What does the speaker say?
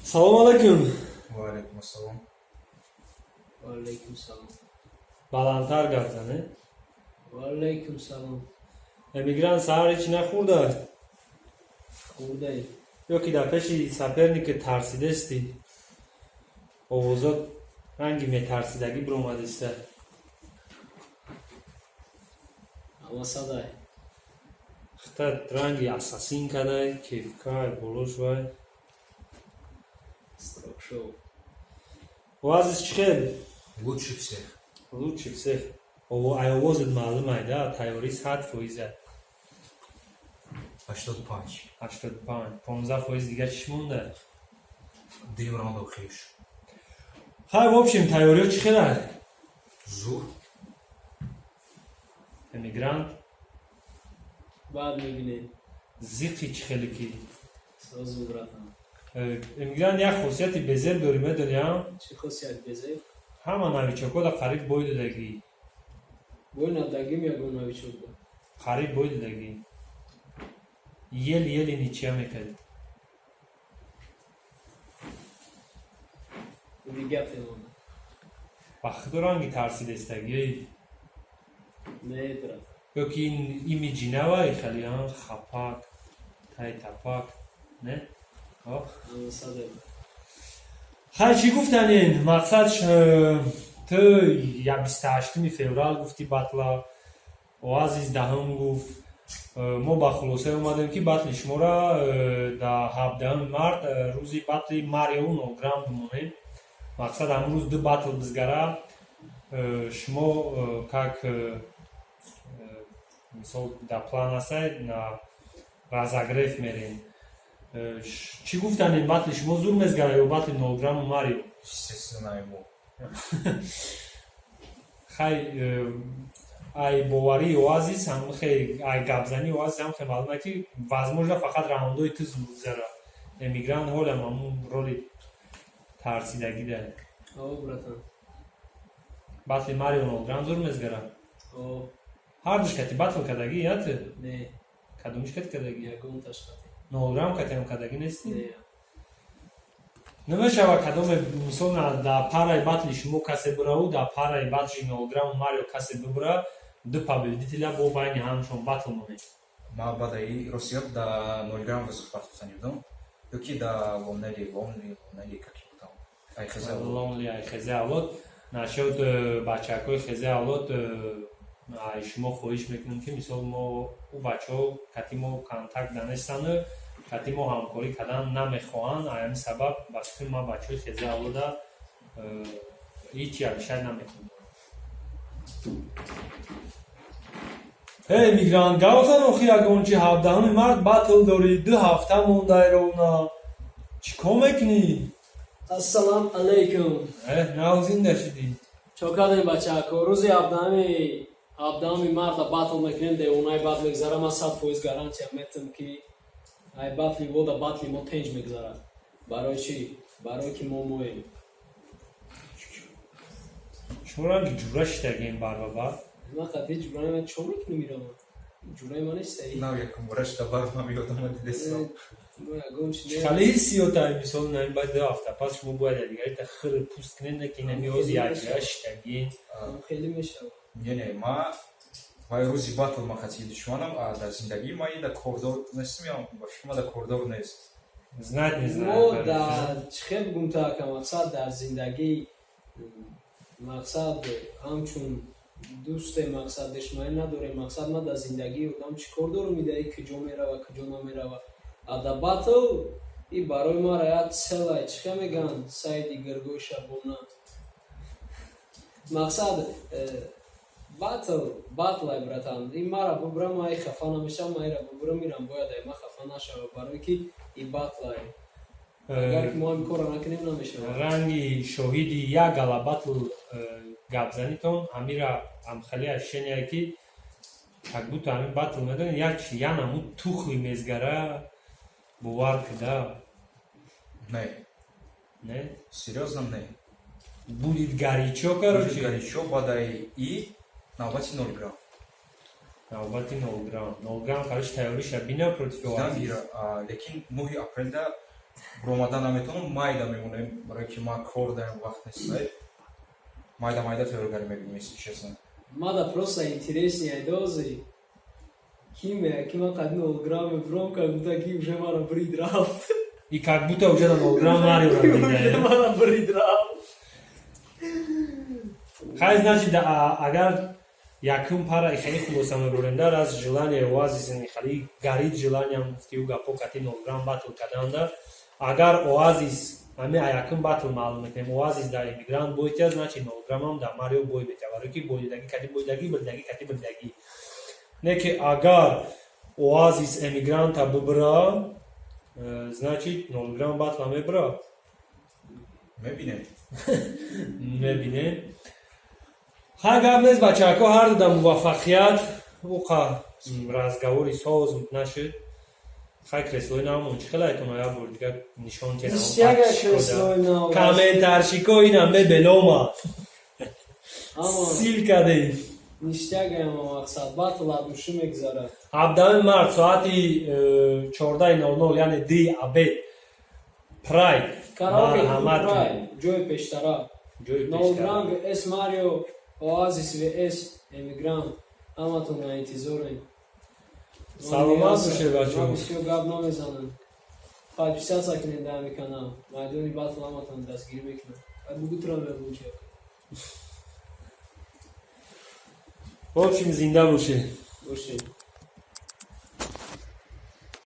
Салом алайкум. Ва алайкум ассалом. Ва алайкум салом. Баландтар гап зане. Ва алайкум салом. Эмигрант, саҳар ҳеч нахӯрда? Хӯрдаи. Ё ки дар пеши соперник е тарсидестӣ? Овозот ранги метарсидагӣ биромадиста. Ҳавасадай. Хата ранги ассасин кадай, кепкай, болош вай. Строк шоу. Оазис чӣ хел? Лучше всех. Лучше всех. Ай овозат маълум айда, тайёрӣ 100%. 85. 85. 15% дига чӣ монда? Дим раунд охириш. Хай, в общем, тайёриё чӣ хела? Зур. Эмигрант? Баъд мебинем. Зиқи чӣ хеле ки? Созу, братан. Эмигрант, як хусусияти безеб дорӣ, медонӣ, а? Чӣ хусусият безеб? Ҳама новичок ҳо да қариб бой додагӣ. Бой надагим ягон новичок да. Қариб бой додагӣ. Еле-еле ничья мекардӣ. Дига темона. Ба худо, ранги тарсидестагӣ. Не, братан. Ё ки ин имиҷи навай хеле, а? Хапак, тай тапак, не? Ох. Ҳавасадай. Хай, чӣ гуфтанин? Мақсад, ту я 28-уми феврал гуфтӣ батла, Оазис 10-ум гуфт. Мо ба хулосае омадем, ки батли шуморо дар 17-уми март, рӯзи батли Мариоу Нолграм бимонем. Мақсад, ҳамун рӯз ду батл бизгара. Шумо как мисол дар план ҳастед, на разогрев мерем. Чӣ гуфтанин, батли шумо зур мезгара ё батли Нолграму Марио? Естественно, ему. Хай, ай боварии Оазис ҳамхе, ай гапзании Оазис ҳамхе маълум ки, возможно, фақат раундои ту зур гузара. Эмигрант ҳолам ҳамун роли тарсидагӣ да. О, братан. Батли Марио Нолграм зур мезгара? О. Ҳардуш кати батл кардагӣ я ту? Не. Кадомиш кати кардагӣ? Ягон ташқати. Нолграм катиам кардагӣ нестӣ? Не. Намешава, кадоме, мисол, дар параи батли шумо касе бираву, дар параи батли Нолграму Марио касе бибура, ду победителя бо байни ҳамшон батл монед. Ма баъдаи Росия да 0 грамм вызов партофтани будам. Ё ки да Лонели, Лонли, Лонели, как его там. Ай хезе. Лонли ай хезе авлод. Насчёт бачакҳои хезе авлод, ай шумо хоҳиш мекунем, ки, мисол, мо ӯ бачаҳо кати мо контакт нанестану кати мо ҳамкорӣ кардан намехоҳанд. Ай ҳамин сабаб, ба фикри ман, бачаҳои хезе авлода ҳеҷ обещать намекунем. Эй, мигрант, гавзан охи ягон чи. 17-уми март батл дорӣ, 2 ҳафта мондай ровно. Чӣ кор мекунӣ? Ассалом алайкум. Нав зинда шидӣ. Чо кардем, бачако? Рӯзи 17-уми марта батл мекунем, девонаи бад мегзара. Ман 100% гарантия метам, ки ай батли вода батли мо тенҷ мегзарад. Барои чӣ? Барое ки мо моем. Шумо ранги ҷура шидагем барбаба. Ман қати ҷураи ман чо мекунем ирама? Ҷураи ман нест. Нав якум бораш да бар ман ёдам дидесам. Мо ягон чи не. Хеле ҳиссиётай, мисол, нами баъд 2 ҳафта пас шумо бояд дигарита хир пуст кунед, не ки нами ҳози якҷоя шидагин. Хеле мешавад. Не, не, ма вай рӯзи батл ма қати душманам, а дар зиндагӣ ма и да кордор нестам, ё ба фикр ма да кордор нест. Знать не знаю. Мо дар чӣ хел бигум та, ка мақсад, дар зиндагӣ мақсад ҳамчун дӯсте, мақсад, душманӣ надорем. Мақсад, ман дар зиндагии одам чӣ кор дорум, идаи куҷо мерава, куҷо намерава. А дар батл и барои мара як целай, чӣ хел мегӯянд, сайди гиргои шабона. Мақсад, батл батлай, братан. И мара бубрам, ай хафа намешавам, айра бубрам, ирам бояд ай ма хафа нашава, барое ки и батлай. Агар ки мо ҳами корро накунем, намешавад. Ранги шоҳиди як гала батл гапзанитон ҳамира ҳамхели ощущение, ки как будто ҳамин батл, медонед, як чи я намуд тухли мезгара, бовар кида. Не. Не? Серьезно, не. Будет горячо, короче. Горячо, баъдаи и навбати 0 грамм. Навбати 0 грамм, 0 грамм, короче, тайёриша бина против Гира, лекин моҳи апрелда. Буромада наметавонам, майда мемонем, барое ки ман кор дар вақт нестай. Майда майда тайёргарӣ мебинем, если честно. Мада просто интереснее айдози. Киме, ки ман қад 0 грамм бром, как будто ки уже мара брид рафт. И как будто уже на 0 грамм Марио Уже дида. мара брид рафт. Хай, значит, агар якум пара хеле хулоса мебурем, дар аз желание Оазис хеле горит желанием, гуфти ӯ гапо кати 0 грамм батл карданда, агар Оазис ҳами якум батл маълум мекунем, Оазис дар Эмигрант бой тия, значит, 0 граммам дар Марио бой метия, барое ки бойдагӣ кати бойдагӣ, бирдагӣ кати бирдагӣ. Не ки агар Оазис Эмигранта бибира, значит, 0 грамм батла мебира. Мебинем. Мебинем. Ҳар гап нест, бачаҳако, ҳар дуда муваффақият. Уқа разговори соз нашуд. Хай, креслои навмон чӣ хела айтона, як бор дигар нишон. Ништяк креслои нав. Комментарщико ина мебелома. Ама сил кардем. Ништяк, ама мақсад батл от души мегзарад. 17 март соати 14:00, яъне ди обед, Прайд. Караоке. Марҳамат. Прайд, ҷои пештара. Ҷои Нол пештара. грамм vs Марио, Оазис vs Эмигрант. Ҳаматон на интизорем. Саломат бошед, бачаҳо. Ман бисёр гап намезанам. Подписаться кунед дар ҳамин канал. Майдони батл ҳаматон дастгирӣ мекунам. Бугутро мебучад. В общем, зинда бошед. Бошед.